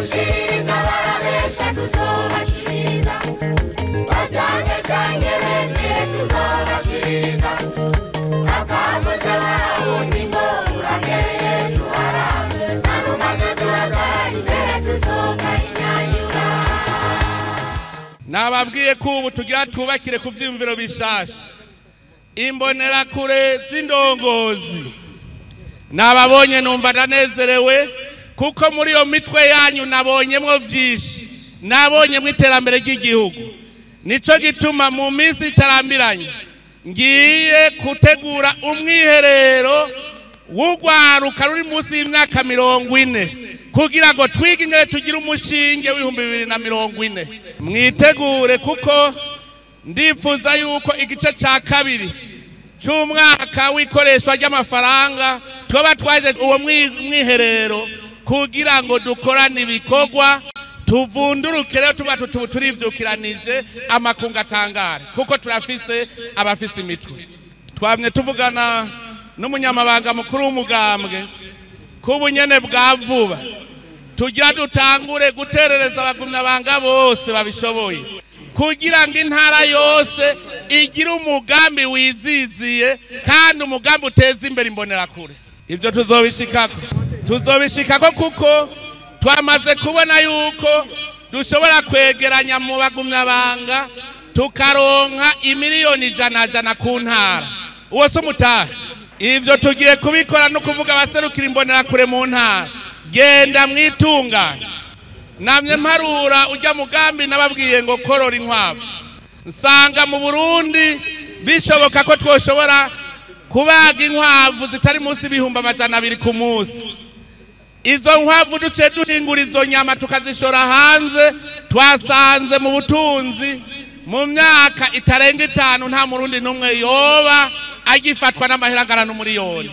Tuzoshiririza barabesha, tuzobashiririza bajyane canke bemere, tuzobashiririza akamuze wawundi ngo uramere tuharambe, narumaze duhagarara imbere tuzokahinyanyura. Nababwiye ko ubu tugira twubakire ku vyiyumviro bishasha, imbonerakure z'indongozi. Nababonye numva ndanezerewe, kuko muri iyo mitwe yanyu nabonyemwo vyinshi, nabonyemwo iterambere ry'igihugu. Nico gituma mu minsi itarambiranye ngiye gutegura umwiherero w'urwaruka ruri munsi y'imyaka 40, kugira ngo twige ingene tugire umushinge w'2040. Mwitegure, kuko ndifuza yuko igice ca kabiri c'umwaka w'ikoreshwa ry'amafaranga twaba twaje uwo mwiherero, kugira ngo dukorane ibikorwa, tuvunduruke rero tuba turivyukiranije amakungu atangare, kuko turafise abafise imitwe. Twamye tuvugana n'umunyamabanga mukuru w'umugambwe k'ubunyene bwa vuba tugira dutangure guterereza abagumyabanga bose babishoboye, kugira ngo intara yose igire umugambi wiziziye kandi umugambi uteza imbere imbonerakure. Ibyo tuzobishikako, tuzobishikako kuko twamaze kubona yuko dushobora kwegeranya mu bagumyabanga tukaronka imiliyoni 100 ku ntara. Uwo si umutahe. Ivyo tugiye kubikora no kuvuga abaserukira imbonerakure mu ntara, genda mwitunganye. Namye mparura ujya mugambi nababwiye ngo korora inkwavu, nsanga mu Burundi bishoboka ko twoshobora kubaga inkwavu zitari munsi 200,000 ku munsi. Izo nkwavu duce duhingura izo nyama tukazishora hanze, twasanze mu butunzi mu myaka itarenga 5 nta murundi n'umwe yoba agifatwa n'amahera angana n'umuriyoni.